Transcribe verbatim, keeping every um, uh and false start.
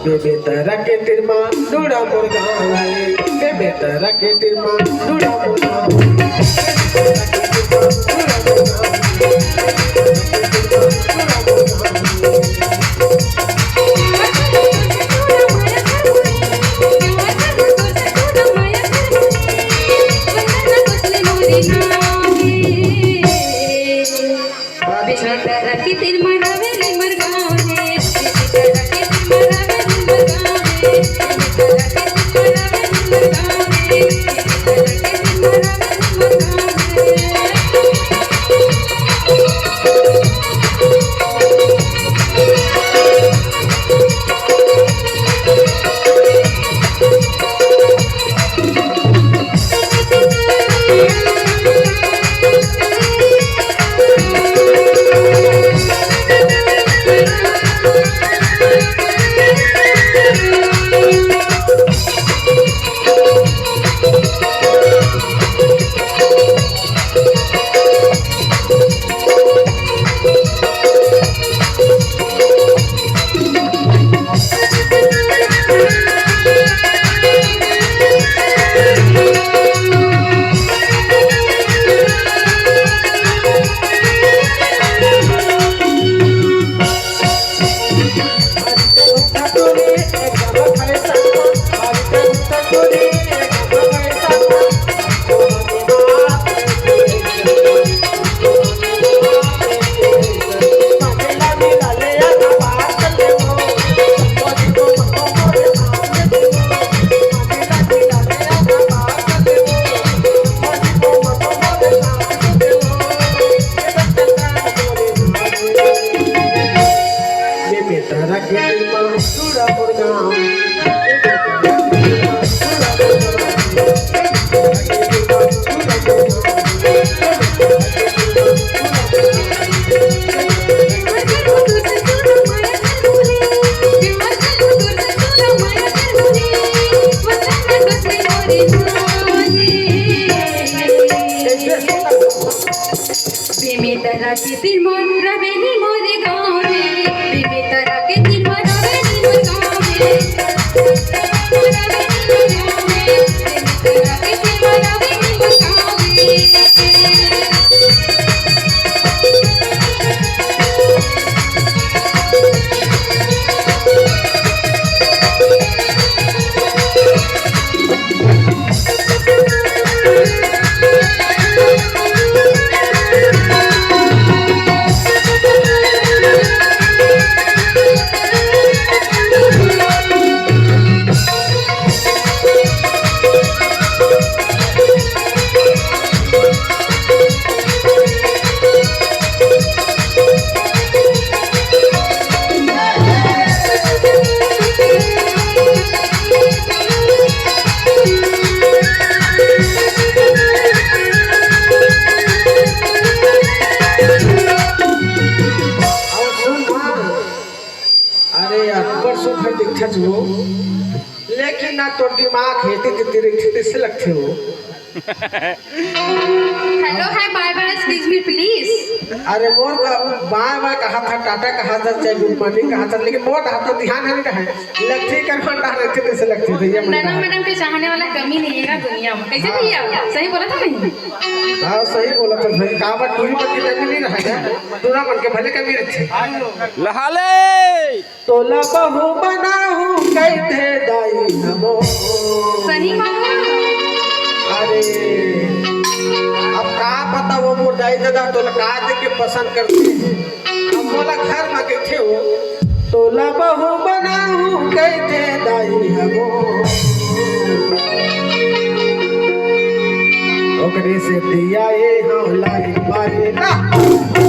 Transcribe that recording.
बेबे तारा के तीर मा डूड़ा मोर गाँव हे, बेबे तारा के तीर मा डूड़ा मोर गाँव हे। भीमी तरह के तिरमन रवेनी मोरे गाँव रे, भीमी तरह के तिरमन रवेनी मोरे गाँव रे। अउ सुन ना, अरे अब्बड़ सुघर दिखत हो, लेकिन ना तोर दिमाग हे, ते, ते, ते, ते, से लगथे हो। Hello, hi, bye, bye, excuse me, please. अरे मोर का, बाय बाय कहा था, टाटा कहा था, चाहे गुड मॉर्निंग कहा था, लेकिन मोर हाथ तो ध्यान हे नहीं रहे। लक्ष्मी कर मन डाल रखे थे, से लक्ष्मी भैया मन नैना डाल। मैडम के चाहने वाला कमी नहीं है ना दुनिया में। कैसे हाँ। भैया? सही बोला था नहीं? हाँ, सही बोला था भाई। कहावत टूरी मन के कमी नहीं रहा है, टूरा मन के भले कमी रखे। लहाले। तोला बहू बनाहूँ कहिथे दाई हमो। सही बात है। अरे, अब का बताओ मोर दाई ददा तोला का देख के पसंद करथे। अब मोला घर म कहिथे वो, तोला बहू बनाहूँ कहिथे दाई हमो। रे से दिया ये हाँ लाइन मारे ना।